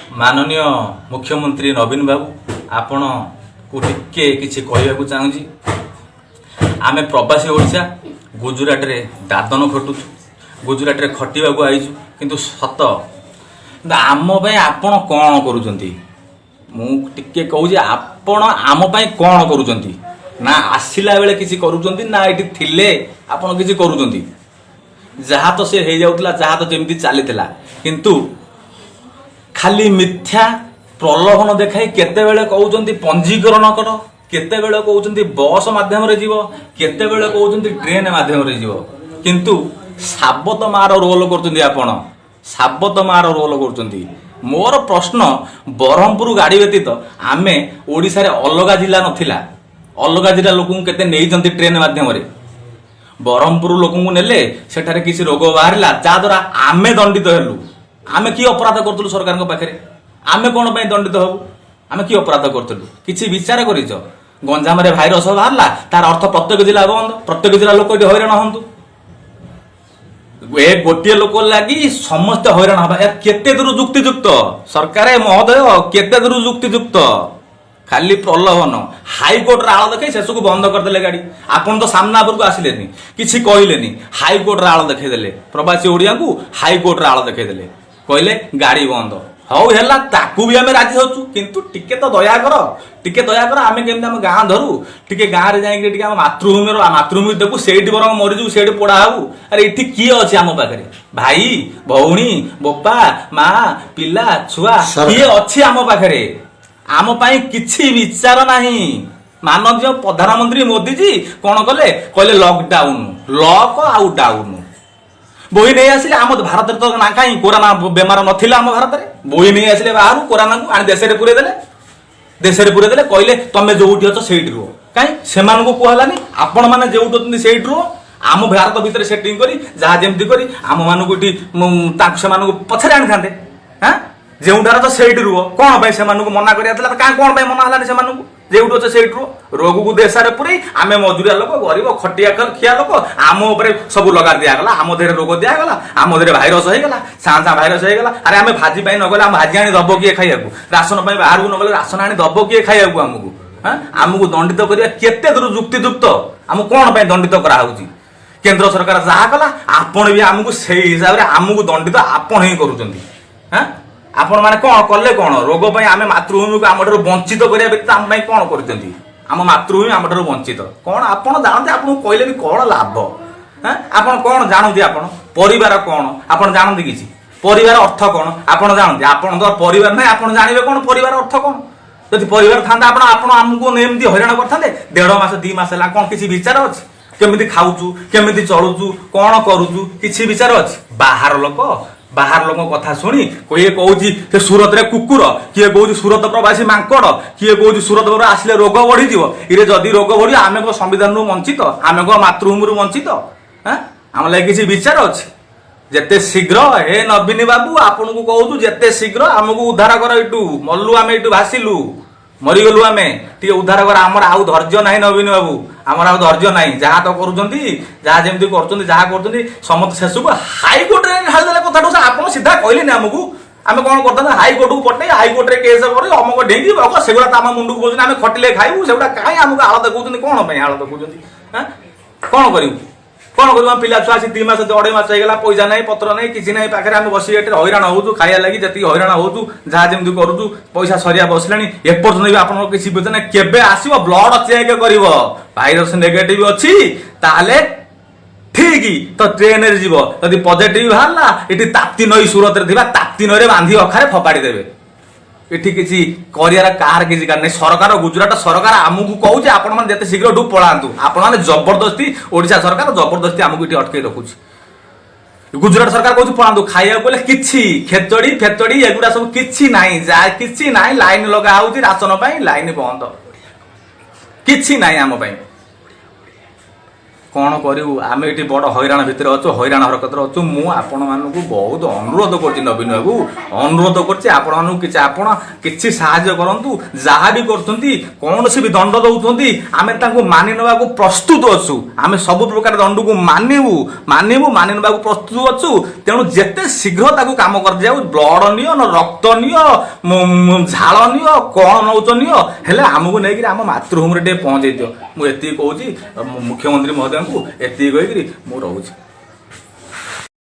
ମାନନୀୟ ମୁଖ୍ୟମନ୍ତ୍ରୀ ନବୀନ ବାବୁ, ଆପଣଙ୍କୁ ଟିକେ କିଛି କହିବାକୁ ଚାହୁଁଛି। ଆମେ ପ୍ରବାସୀ ଓଡ଼ିଶା ଗୁଜୁରାଟରେ ଦାଦନ ଖଟୁଛୁ, ଗୁଜୁରାଟରେ ଖଟିବାକୁ ଆଇଛୁ। କିନ୍ତୁ ସତ, କିନ୍ତୁ ଆମ ପାଇଁ ଆପଣ କ'ଣ କରୁଛନ୍ତି? ମୁଁ ଟିକେ କହୁଛି, ଆପଣ ଆମ ପାଇଁ କ'ଣ କରୁଛନ୍ତି? ନା ଆସିଲା ବେଳେ କିଛି କରୁଛନ୍ତି, ନା ଏଠି ଥିଲେ ଆପଣ କିଛି କରୁଛନ୍ତି। ଯାହା ତ ସେ ହେଇଯାଉଥିଲା, ଯାହା ତ ଯେମିତି ଚାଲିଥିଲା, କିନ୍ତୁ ଖାଲି ମିଥ୍ୟା ପ୍ରଲୋଭନ ଦେଖାଇ କେତେବେଳେ କହୁଛନ୍ତି ପଞ୍ଜୀକରଣ କର, କେତେବେଳେ କହୁଛନ୍ତି ବସ୍ ମାଧ୍ୟମରେ ଯିବ, କେତେବେଳେ କହୁଛନ୍ତି ଟ୍ରେନ ମାଧ୍ୟମରେ ଯିବ। କିନ୍ତୁ ସାବତ ମାର ରୋଲ କରୁଛନ୍ତି ଆପଣ, ସାବତ ମାର ରୋଲ କରୁଛନ୍ତି। ମୋର ପ୍ରଶ୍ନ, ବ୍ରହ୍ମପୁର ଗାଡ଼ି ବ୍ୟତୀତ ଆମେ ଓଡ଼ିଶାରେ ଅଲଗା ଜିଲ୍ଲା ନଥିଲା? ଅଲଗା ଜିଲ୍ଲା ଲୋକଙ୍କୁ କେତେ ନେଇଛନ୍ତି ଟ୍ରେନ ମାଧ୍ୟମରେ? ବ୍ରହ୍ମପୁର ଲୋକଙ୍କୁ ନେଲେ, ସେଠାରେ କିଛି ରୋଗ ବାହାରିଲା, ଯାହାଦ୍ୱାରା ଆମେ ଦଣ୍ଡିତ ହେଲୁ। ଆମେ କି ଅପରାଧ କରୁଥିଲୁ ସରକାରଙ୍କ ପାଖରେ? ଆମେ କ'ଣ ପାଇଁ ଦଣ୍ଡିତ ହବୁ? ଆମେ କି ଅପରାଧ କରୁଥିଲୁ? କିଛି ବିଚାର କରିଛ? ଗଞ୍ଜାମରେ ଭାଇରସ ବାହାରିଲା, ତାର ଅର୍ଥ ପ୍ରତ୍ୟେକ ଜିଲ୍ଲା ବନ୍ଦ, ପ୍ରତ୍ୟେକ ଜିଲ୍ଲା ଲୋକ ଏଠି ହଇରାଣ ହୁଅନ୍ତୁ। ଏ ଗୋଟିଏ ଲୋକ ଲାଗି ସମସ୍ତେ ହଇରାଣ ହବା, ଏହା କେତେ ଦୂର ଯୁକ୍ତିଯୁକ୍ତ? ସରକାର ମହୋଦୟ, କେତେ ଦୂର ଯୁକ୍ତିଯୁକ୍ତ? ଖାଲି ପ୍ରଲୋଭନ, ହାଇକୋର୍ଟର ଆଳ ଦେଖେଇ ଶେଷକୁ ବନ୍ଦ କରିଦେଲେ ଗାଡି। ଆପଣ ତ ସାମ୍ନା ଉପରକୁ ଆସିଲେନି, କିଛି କହିଲେନି, ହାଇକୋର୍ଟର ଆଳ ଦେଖେଇଦେଲେ। ପ୍ରବାସୀ ଓଡ଼ିଆଙ୍କୁ ହାଇକୋର୍ଟର ଆଳ ଦେଖେଇଦେଲେ, କହିଲେ ଗାଡି ବନ୍ଦ। ହଉ ହେଲା, ତାକୁ ବି ଆମେ ରାଜି ହଉଛୁ, କିନ୍ତୁ ଟିକେ ତ ଦୟା କର, ଟିକେ ଦୟା କର। ଆମେ କେମିତି ଆମ ଗାଁ ଧରୁ, ଟିକେ ଗାଁରେ ଯାଇକି ଟିକେ ଆମ ମାତୃଭୂମିର ମାତୃଭୂମି ଦେଖୁ, ସେଇଠି ବରଂ ମରିଯିବୁ, ସେଇଠି ପୋଡା ହବୁ। ଆରେ, ଏଠି କିଏ ଅଛି ଆମ ପାଖରେ? ଭାଇ, ଭଉଣୀ, ବୋପା, ମା, ପିଲା ଛୁଆ କିଏ ଅଛି ଆମ ପାଖରେ? ଆମ ପାଇଁ କିଛି ବିଚାର ନାହିଁ। ମାନନୀୟ ପ୍ରଧାନମନ୍ତ୍ରୀ ମୋଦିଜୀ କଣ କଲେ? କହିଲେ ଲକଡାଉନ, ଲକ୍ ଆଉ ଡାଉନ। ବୋହି ନେଇ ଆସିଲେ। ଆମ ଭାରତରେ ତ ନା କାହିଁ କୋରୋନା ବେମାର ନଥିଲା ଆମ ଭାରତରେ। ବୋହି ନେଇ ଆସିଲେ ବାହାରୁ, କୋରୋନାକୁ ଆଣି ଦେଶରେ ପୁରେଇ ଦେଲେ, ଦେଶରେ ପୁରେଇ ଦେଲେ। କହିଲେ ତମେ ଯୋଉଠି ଅଛ ସେଇଠି ରୁହ। କାହିଁ ସେମାନଙ୍କୁ କୁହାହେଲାନି, ଆପଣ ମାନେ ଯୋଉଠି ଅଛନ୍ତି ସେଇଠି ରୁହ? ଆମ ଭାରତ ଭିତରେ ସେଟିଂ କରି, ଯାହା ଯେମିତି କରି ଆମ ମାନଙ୍କୁ ଏଠି ତାଙ୍କୁ ସେମାନଙ୍କୁ ପଛରେ ଆଣିଥାନ୍ତେ। ହାଁ, ଯେଉଁଠାରେ ତ ସେଇଠି ରୁହ, କଣ ପାଇଁ ସେମାନଙ୍କୁ ମନା କରିବା ଥିଲା? କାହିଁ, କଣ ପାଇଁ ମନା ହେଲାନି ସେମାନଙ୍କୁ, ଯେଉଁଠି ଅଛ ସେଇଠି ରୁହ? ରୋଗକୁ ଦେଶରେ ପୁରେଇ ଆମେ ମଜୁରିଆ ଲୋକ, ଗରିବ ଖଟିଆ ଖିଆ ଲୋକ, ଆମ ଉପରେ ସବୁ ଲଗା ଦିଆଗଲା। ଆମ ଦେହରେ ରୋଗ ଦିଆଗଲା, ଆମ ଦେହରେ ଭାଇରସ ହେଇଗଲା, ସାଁ ସାଁ ଭାଇରସ ହେଇଗଲା। ଆରେ, ଆମେ ଭାଜି ପାଇଁ ନଗଲେ ଆମ ଭାଜି ଆଣି ଦବ କିଏ ଖାଇବାକୁ? ରାସନ ପାଇଁ ବାହାରକୁ ନଗଲେ ରାସନ ଆଣି ଦବ କିଏ ଖାଇବାକୁ ଆମକୁ? ହାଁ, ଆମକୁ ଦଣ୍ଡିତ କରିବା କେତେ ଦୂର ଯୁକ୍ତିଯୁକ୍ତ? ଆମକୁ କଣ ପାଇଁ ଦଣ୍ଡିତ କରାହଉଛି? କେନ୍ଦ୍ର ସରକାର ଯାହା କଲା, ଆପଣ ବି ଆମକୁ ସେଇ ହିସାବରେ ଆମକୁ ଦଣ୍ଡିତ ଆପଣ ହିଁ କରୁଛନ୍ତି। ହାଁ, ଆପଣ ମାନେ କଣ କଲେ କଣ? ରୋଗ ପାଇଁ ଆମେ ମାତୃଭୂମିକୁ ଆମଠାରୁ ବଞ୍ଚିତ କରିବା ବ୍ୟତୀତ ଆମ ପାଇଁ କଣ କରୁଛନ୍ତି? ଆମ ମାତୃଭୂମି ଆମଠାରୁ ବଞ୍ଚିତ କଣ ଆପଣ ଜାଣନ୍ତି? ଆପଣଙ୍କୁ କହିଲେ ବି କଣ ଲାଭ? ହାଁ, ଆପଣ କଣ ଜାଣନ୍ତି? ଆପଣ ପରିବାର କଣ ଆପଣ ଜାଣନ୍ତି କିଛି? ପରିବାର ଅର୍ଥ କଣ ଆପଣ ଜାଣନ୍ତି? ଆପଣଙ୍କ ପରିବାର ନାହିଁ, ଆପଣ ଜାଣିବେ କଣ ପରିବାର ଅର୍ଥ କଣ? ଯଦି ପରିବାର ଥାନ୍ତା, ଆପଣ ଆମକୁ ଏମିତି ହଇରାଣ କରିଥାନ୍ତେ? 1.5 ମାସ, 2 ମାସ ହେଲା, କଣ କିଛି ବିଚାର ଅଛି? କେମିତି ଖାଉଛୁ, କେମିତି ଚଳୁଛୁ, କଣ କରୁଛୁ, କିଛି ବିଚାର ଅଛି? ବାହାର ଲୋକଙ୍କ କଥା ଶୁଣି କିଏ କହୁଛି ସେ ସୁରତରେ କୁକୁର, କିଏ କହୁଛି ସୁରତ ପ୍ରବାସୀ ମାଙ୍କଡ, କିଏ କହୁଛି ସୁରତ ଆସିଲେ ରୋଗ ବଢିଯିବ। ଇରେ, ଯଦି ରୋଗ ବଢିବ, ଆମେ କଣ ସମ୍ବିଧାନରୁ ବଞ୍ଚିତ? ଆମେ କଣ ମାତୃଭୂମିରୁ ବଞ୍ଚିତ? ହାଁ, ଆମ ଲାଗି କିଛି ବିଚାର ଅଛି? ଯେତେ ଶୀଘ୍ର, ହେ ନବୀନ ବାବୁ, ଆପଣଙ୍କୁ କହୁଛୁ, ଯେତେ ଶୀଘ୍ର ଆମକୁ ଉଦ୍ଧାର କର ଏଇଠୁ। ମଲୁ ଆମେ, ଏଇଠୁ ଭାସିଲୁ, ମରିଗଲୁ ଆମେ, ଟିକେ ଉଦ୍ଧାର କର। ଆମର ଆଉ ଧୈର୍ଯ୍ୟ ନାହିଁ ନବୀନ ବାବୁ, ଆମର ଆଉ ଧୈର୍ଯ୍ୟ ନାହିଁ। ଯାହା ତ କରୁଛନ୍ତି, ଯାହା ଯେମିତି କରୁଛନ୍ତି, ଯାହା କରୁଛନ୍ତି, ସମସ୍ତେ ଶେଷକୁ ହାଇକୋର୍ଟରେ ଢାଳିଦେଲେ କଥାଠୁ। ଆପଣ ସିଧା କହିଲେନି ଆମକୁ, ଆମେ କଣ କରିଥାନ୍ତେ? ହାଇକୋର୍ଟକୁ ପଠେଇ, ହାଇକୋର୍ଟରେ କେସ୍ କରି, ଅମକ ଢେଙ୍ଗି ବକ, ସେଗୁଡ଼ା ତ ଆମ ମୁଣ୍ଡକୁ କହୁଛନ୍ତି ଆମେ ଖଟିଲେ ଖାଇବୁ। ସେଗୁଡ଼ା କାହିଁ ଆମକୁ ଆଳ ଦେଖାଉଛନ୍ତି? କଣ ପାଇଁ ଆଳ ଦେଖାଉଛନ୍ତି? ହାଁ, କଣ କରିବୁ, କଣ କରିବୁ? ଆମ ପିଲା ଛୁଆ ଆସି 2 ମାସ, 2.5 ମାସ ହେଇଗଲା, ପଇସା ନାହିଁ, ପତ୍ର ନାହିଁ, କିଛି ନାହିଁ ପାଖରେ। ଆମେ ବସି ଏଠି ହଇରାଣ ହଉଛୁ। ଖାଇବା ଲାଗି ଯେତିକି ହଇରାଣ ହଉଛୁ, ଯାହା ଯେମିତି କରୁଛୁ, ପଇସା ସରିଆ ବସିଲାଣି। ଏପର୍ଯ୍ୟନ୍ତ ବି ଆପଣଙ୍କ କିଛି ବୁଝେ ନାହିଁ। କେବେ ଆସିବ, ବ୍ଲଡ ଚେକ୍ କରିବ, ଭାଇରସ ନେଗେଟିଭ ଅଛି ତାହେଲେ ଠିକ ତ ଟ୍ରେନରେ ଯିବ। ଯଦି ପଜିଟିଭ ବାହାରିଲା, ଏଠି ତାପ୍ତି ନଈ, ସୁରତରେ ଥିବା ତାପ୍ତି ନଈରେ ବାନ୍ଧି ଅଖାରେ ଫୋପାଡ଼ି ଦେବେ। ଏଠି କିଛି କରିବାର କାହାର କିଛି କାରଣ ନାହିଁ। ସରକାର, ଗୁଜୁରାଟ ସରକାର ଆମକୁ କହୁଛି, ଆପଣମାନେ ଯେତେ ଶୀଘ୍ର ଏଠୁ ପଳାନ୍ତୁ। ଆପଣମାନେ ଜବରଦସ୍ତି, ଓଡ଼ିଶା ସରକାର ଜବରଦସ୍ତି ଆମକୁ ଏଠି ଅଟକେଇ ରଖୁଛି। ଗୁଜୁରାଟ ସରକାର କହୁଛି ପଳାନ୍ତୁ। ଖାଇବାକୁ ହେଲେ କିଛି ଖେଚଡି ଫେଚଡି ଏଗୁଡା ସବୁ କିଛି ନାହିଁ, ଯାହା କିଛି ନାହିଁ। ଲାଇନ ଲଗା ହଉଛି ରାସନ ପାଇଁ, ଲାଇନ ବନ୍ଦ, କିଛି ନାହିଁ ଆମ ପାଇଁ। କ'ଣ କରିବୁ? ଆମେ ଏଠି ବଡ଼ ହଇରାଣ ଭିତରେ ଅଛୁ, ହଇରାଣ ହରକତରେ ଅଛୁ। ମୁଁ ଆପଣମାନଙ୍କୁ ବହୁତ ଅନୁରୋଧ କରୁଛି, ନବୀନ ବାବୁ, ଅନୁରୋଧ କରୁଛି ଆପଣମାନଙ୍କୁ, କିଛି ଆପଣ କିଛି ସାହାଯ୍ୟ କରନ୍ତୁ। ଯାହା ବି କରୁଛନ୍ତି, କୌଣସି ବି ଦଣ୍ଡ ଦଉଛନ୍ତି, ଆମେ ତାଙ୍କୁ ମାନି ନେବାକୁ ପ୍ରସ୍ତୁତ ଅଛୁ। ଆମେ ସବୁ ପ୍ରକାର ଦଣ୍ଡକୁ ମାନିବୁ, ମାନିବୁ, ମାନି ନେବାକୁ ପ୍ରସ୍ତୁତ ଅଛୁ। ତେଣୁ ଯେତେ ଶୀଘ୍ର ତାକୁ କାମ କରିଦିଆଉ। ବ୍ଲଡ ନିଅ ନ ରକ୍ତ ନିଅ, ଝାଳ ନିଅ, କ'ଣ ନଉଛ ନିଅ, ହେଲେ ଆମକୁ ନେଇକିରି ଆମ ମାତୃଭୂମିରେ ଟିକେ ପହଞ୍ଚେଇ ଦିଅ। ମୁଁ ଏତିକି କହୁଛି ମୁଖ୍ୟମନ୍ତ୍ରୀ ମହୋଦୟଙ୍କୁ। ଏତିକି କହିକିରି ମୁଁ ରହୁଛି।